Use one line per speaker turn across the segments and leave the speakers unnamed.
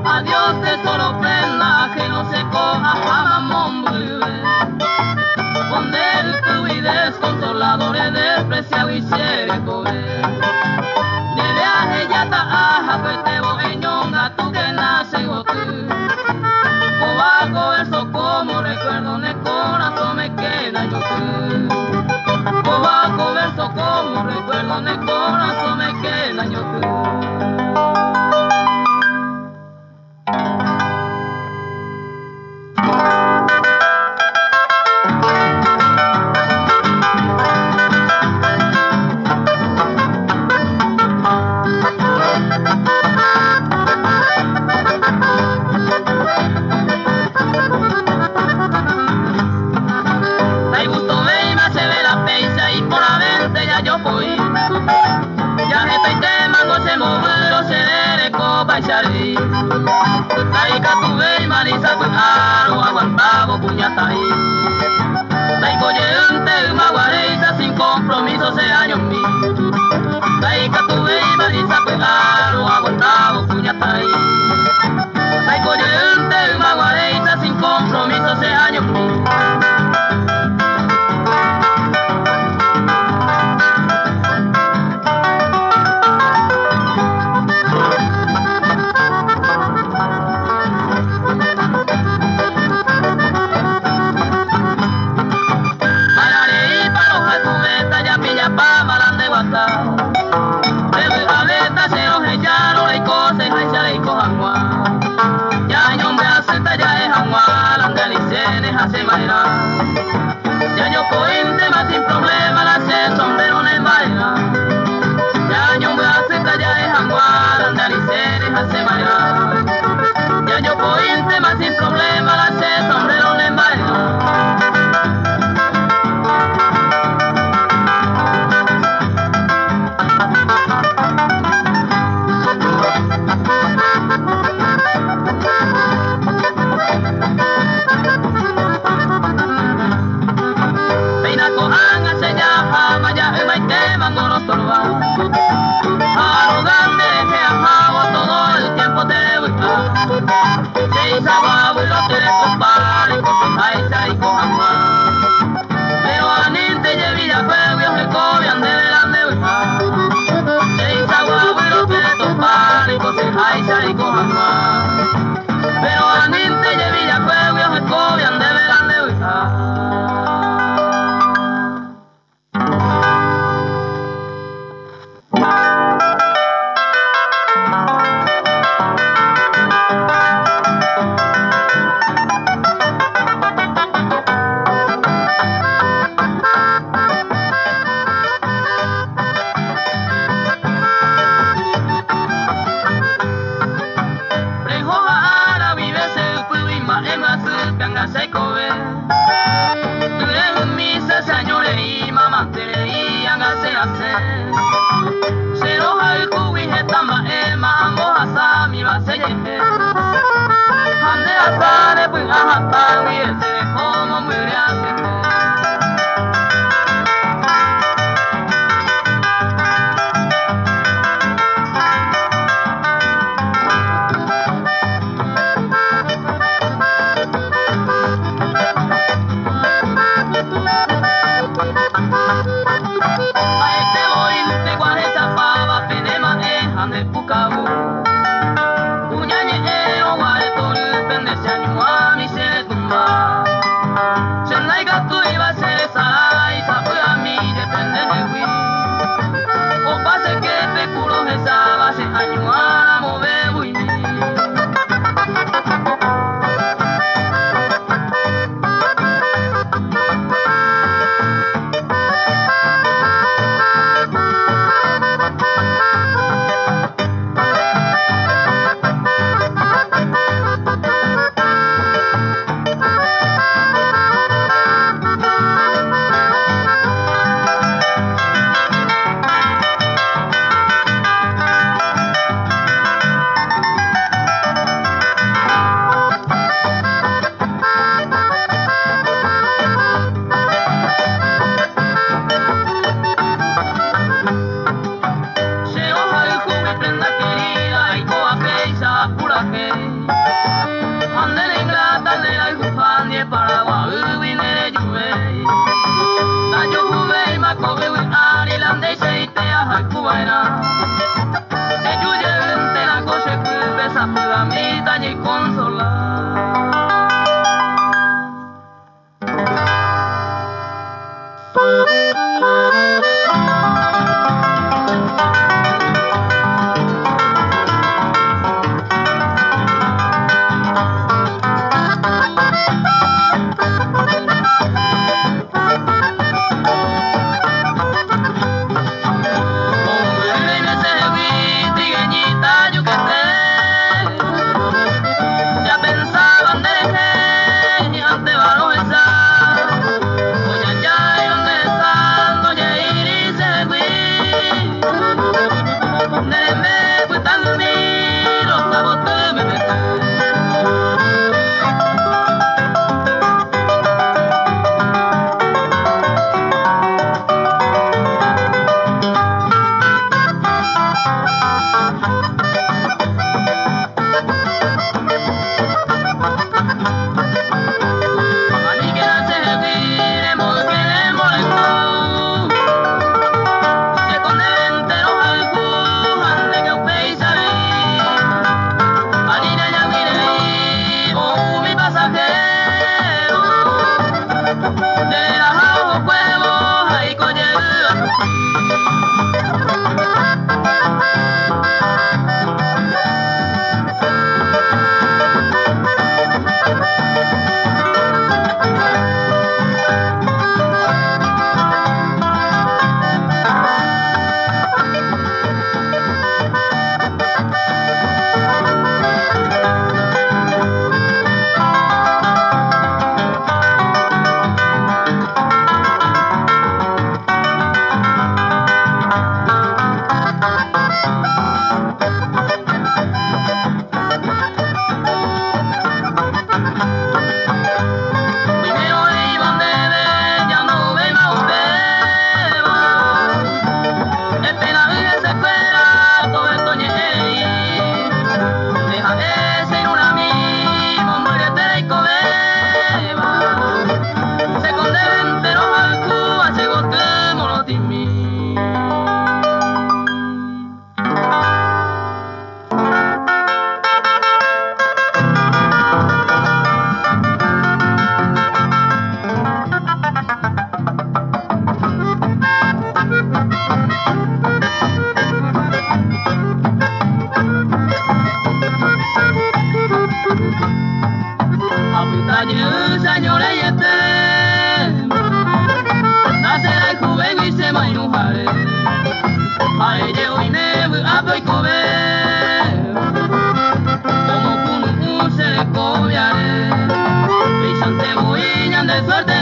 Adiós tesoro pena que no se coja jamás Poner tu y desconsoladores despreciado y ciego. De viaje ya ta aja pues te voy ñonga tú que nace o tú. Cobaco verso como recuerdo en el corazón me queda yo tú. Cobaco verso como recuerdo en el corazón me queda yo tú. Ay gusto ve y me hace ver la peisa y por la vente ya yo voy. Ya está y te mango se movió se dere copa y chari. Ay tu ve y marisa pues aro aguantabo puñata ahí. Ay coye maguareisa sin compromiso se año mi. Ay tu ve y marisa pues aro aguantabo puñata ahí. Ay coye maguareisa sin compromiso se año mi. Ya yo cointe más sin problema la se sombrero en baila. Ya yo me acepta ya es anguar andaliceres hace baila. Ya yo cointe más sin problema la se sombrero en baila. Pero aninte llevilla fuego y se cobian de verán de Jahayhuva'erã. Ejujeýntena ko che pýpe sapy'amíta ñeikonsola. Suerte.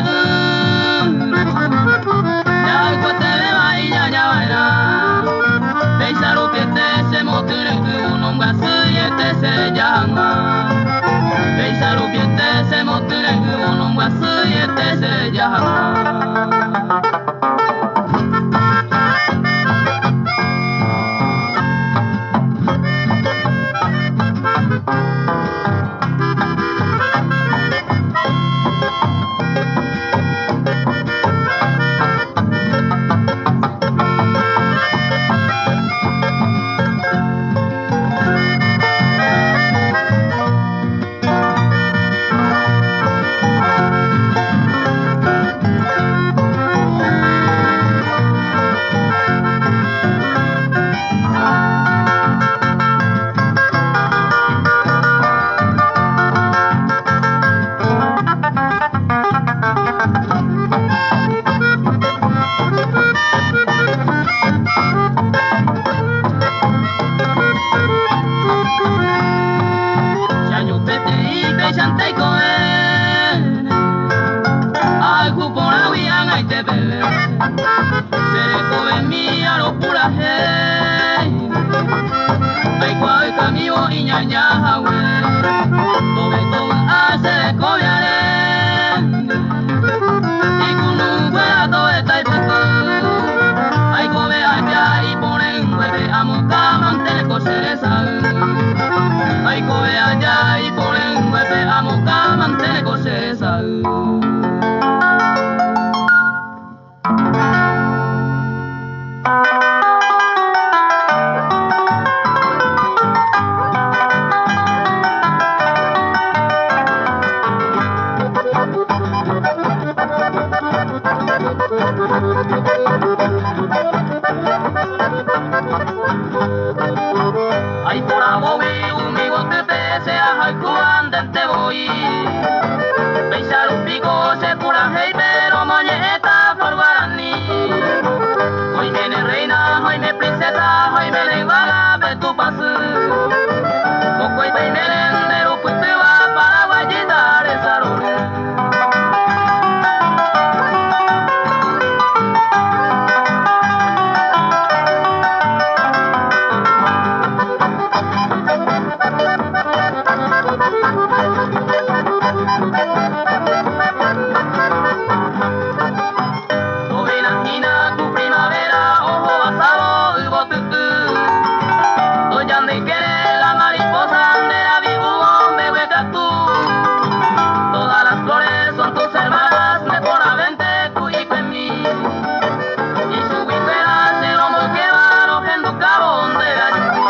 Rohayhúva ndénte voi. Péicha rupíko che purahéipe romoñe'ẽta flor guarani. Oiméne reina, oime princesa, oiméne yvágape Tupãsy. Mokõi peimére nde rupytýva Paraguayita resarory. Tovenahína ku primavera ohovasávo yvotyty. Tojandeykére la mariposa nde ravi'úvo mbeguekatu. Todas las flores son tus hermanas, neporãvénte ku'ikuemi. Ichuguikuéra che romboykéva rohendukávo nde rajumi.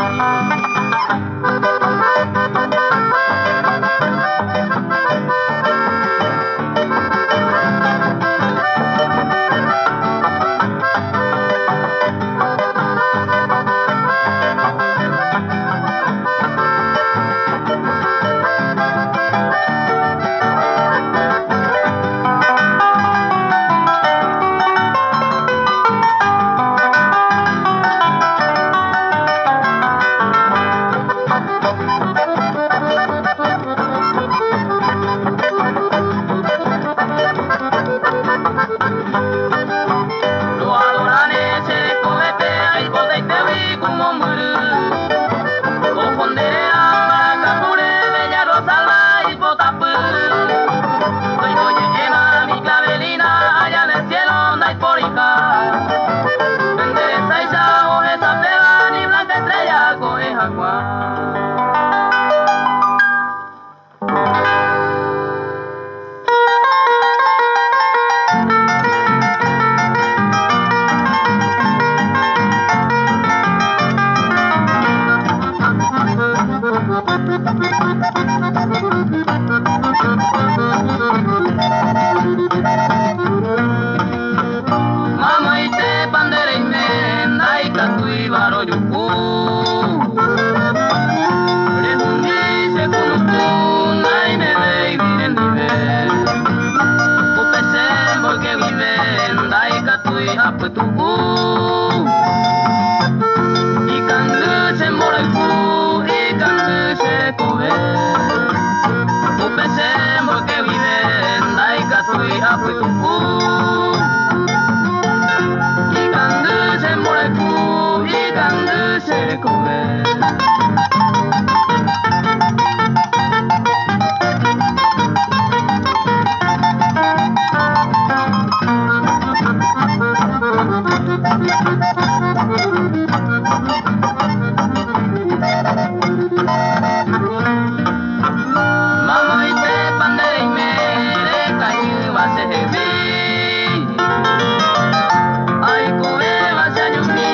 Roadorane che rekovépe aipotaitégui ku mombyry. Oho nde réra mbarakapúre Bella Rosalba ipotapy. Toikoje'éma mi clavelina allá en el cielo ndaiporiha. Nde resáicha ohesapéva ni blanca estrella ko'ẽ hag̃ua. Mamaite nde reime ndaikatúiva rojuhu. Rehundi che kunu'ũ naimevéigui nendive. Upe che mboyke guive ndaikatúi apytu'u. Ikangy che mborayhu, ikangy che rekove. Upe che mboyke guive ndaikatúi apytu'u. Ikangy che mborayhu, ikangy che rekove. Mamaite nde reime rekañýva chehegui. Aikovéva che añomi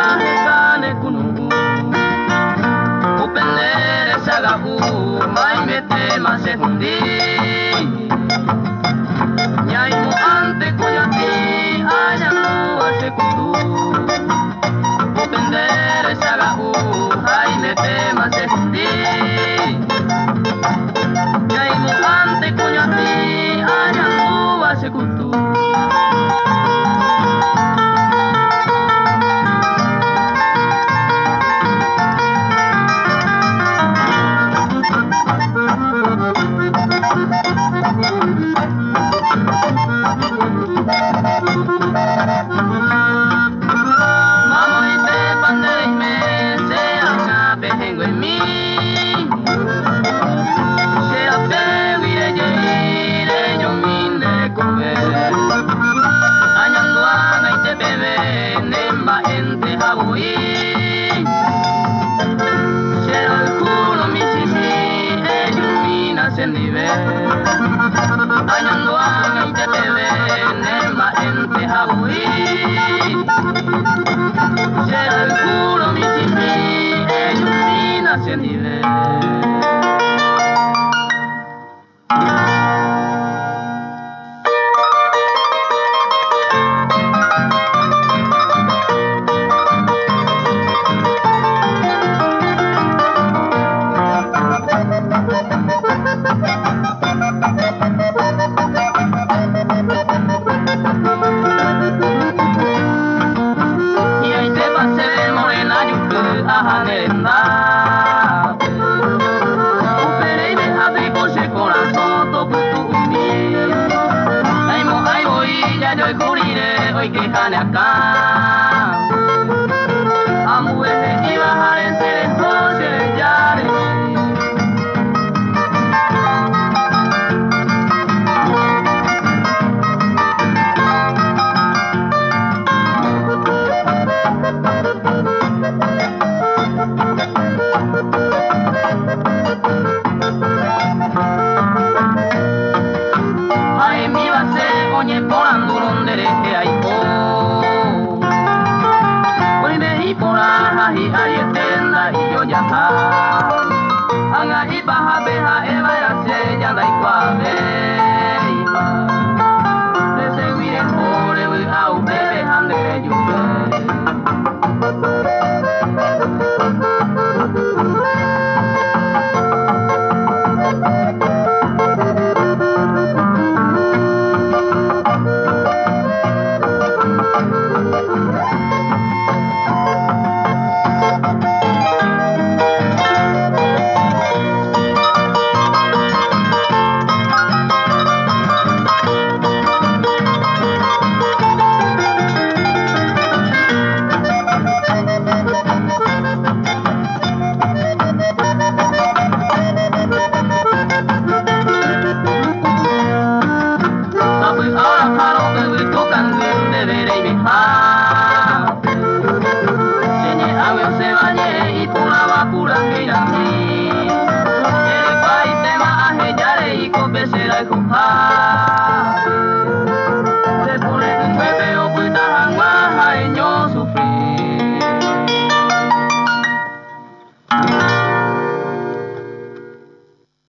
aheka ne kunu'ũ. Upe nde rechaga'u maimetéma chehundi. Ñaimo'ãnte kuñatĩ añandúva che kutu. Upe nde rechaga'u haimetéma chehundi. Ñaimo'ãnte kuñatĩ añandúva che kutu. Mamaite nde reime che ág̃a pehẽnguemi. Che rapégui rejei reñomi nde rekove. Añandu ag̃aite peve ne mba'énte ha voi. Che rayhúrõ michĩmi ejumína chendive. Añandu ag̃aite peve ne mba'énte ha voi. Che rayhúrõ michĩmi ejumína chendive. Aha ne rendápe. Upereimehápe ko che korasõ topytu'umi. Naimo'ãi voi jajoayhu rire oikeha ne akã. Ambue he'íva ha resẽ reho che reja rei. Ha'emíva che oñeporandúrõ nderehe aipo. Oime iporã ha hi'ariete nda'ijojaha.